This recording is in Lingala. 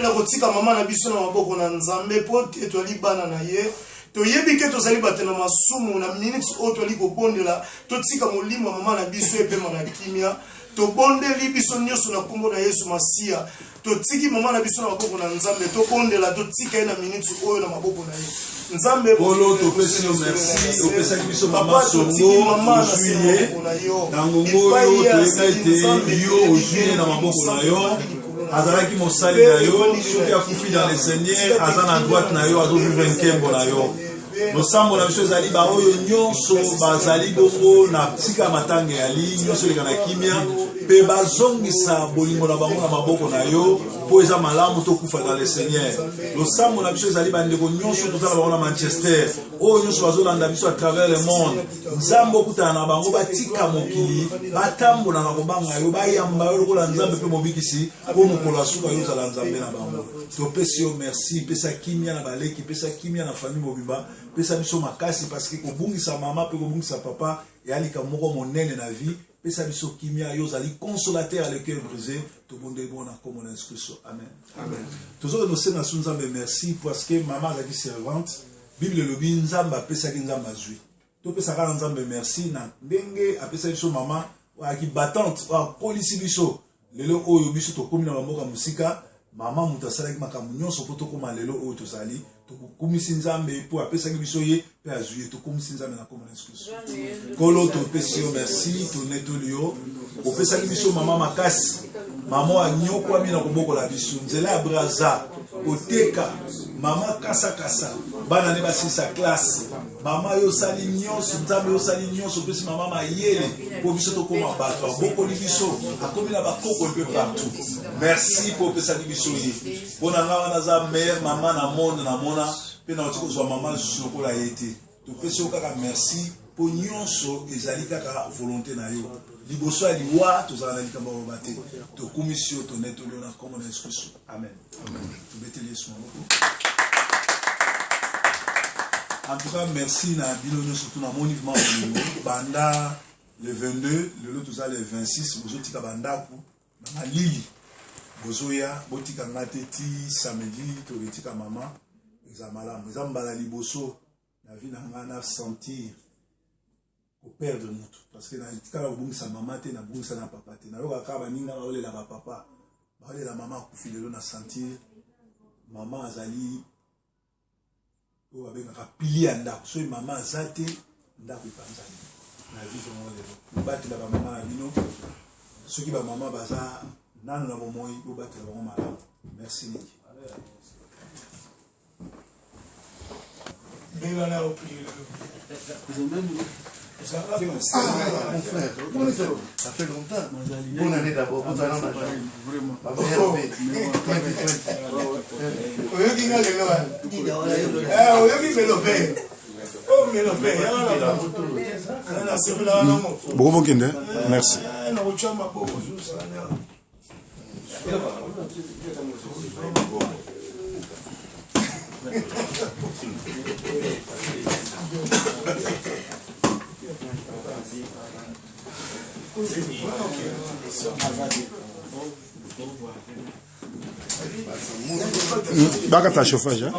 Tozobondela kotika mama na biso na maboko na Nzambe mpo te toali bana na ye. Toyebi ke tozali bato na masumu. Na minutes oyo toali kobondela, totika molimo ya mama na biso epema na kimia. Tobondeli biso nyonso na nkombo na Yesu Masiya. Totiki mama na biso na maboko na Nzambe. Tobondela, totika ye na minutes oyo na maboko na ye. Nzambe, Nkolo, topesi yo merci, opesaki biso mama Songo, ozwi ye na ngongo oyo, toyeba ete yo ozwi ye na maboko na yo. Azalaki mosali na yo, soki akufi dans le Seigneur, aza na droite na yo, azovivre nkembo na yo. Losambo na biso ezali baoyo nyonso bazali bongo na tika matanga eyali nyonso eleka na kimia mpe bazongisa bolingo na bango na maboko na yo, mpo eza malamu tokufa dans le Seigneur. Losambo na biso ezali bandeko nyonso toza na bango na Manchester, oyo nyonso bazolanda biso à travers le monde. Nzambe, okutana na bango, batika mokili, batambola na kobanga yo, bayamba yo lokola Nzambe mpe mobikisi, mpo mokolo ya suka yo ozala Nzambe na bango. Topesi yo merci, pesa kimia na baleki, pesa kimia na famille mobimba, pesa biso makasi, parce que kobungisa mama mpe kobungisa papa eya likambo moko monene na vie. Pesa biso kimia, yo ozali consolateur ya le cœur brisé. Tobondeli bongo na nkombo na Yesu Kristo, amen. Amen. Tozokende kosenga su Nzambe merci, parce que mama azalaki servante. Bible elobi Nzambe apesaki, Nzambe azwi. Topesa kaka Nzambe merci na ndenge apesaki biso mama oyo ayaki battante, oyo akolisi biso. Lelo oyo biso tokomi na bamboka mosika, mama moto asalaki makambo nyonso mpo tokóma lelo oyo tozali. Tokumisi Nzambe mpo apesaki biso ye mpe azwi ye. Tokumisi Nzambe na nkombo na Yesu Kristo. Nkolo, topesi yo merci, tonetoli yo, opesaki biso mama makasi, mama oyo anyokwami na kobokola biso nzela ya Braza, koteka, mama kasakasa, bana nde basilisa classe. Mama, yo osali nyonso. Nzambe, yo osali nyonso, opesi mama mayele mpo biso tokóma bato, abokoli biso, akomi na bakoko mpe partout. Merci mpo opesaki biso ye. Mpo na ngai wana aza meilleure mama na monde namona, mpe nauti kozwa mama lisusu lokola ye te. Topesi yo kaka merci mpo nyonso ezali kaka volonté na yo. Liboso ya liwa tozala na likambo ya koloba te. Tokumisi yo, tonetoli yo na nkombo na Yesu Kristo, amen. Tobeteli Yesu maboko. En tout cas, merci na bino nyonso. Tu namoni vraiment bolingo banda le 22, lelo toza le 26. Bozotika bandako na malili, bozoya, botika nga te ti samedi. Toketika mama, eza malamu. Eza mbala liboso na vie na nga na sentir koperdre motu, parce que natikala kobungisa mama te, nabungisa na papa te. Nayoka kaka baninga baolela bapapa, baolela mama akufi. Lelo na sentir mama azali oyo babengaka pilier ya ndako. Soki mama aza te, ndako epanzani. Na vivre yango lelo. Bobatela bamama na bino. Soki bamama baza nano na bomoi, bobatela bango malamu. Merci mingi. Bela na opri. Ah, mon frère, ça fait longtemps. Bonne année d'abord, bonne année. Vraiment. Oyoki nga lelo, oyoki melo mpe o melo mpe nasepelaka nango. Bokobokende, merci. Nakotya maboko. Bakata chauffage, hein?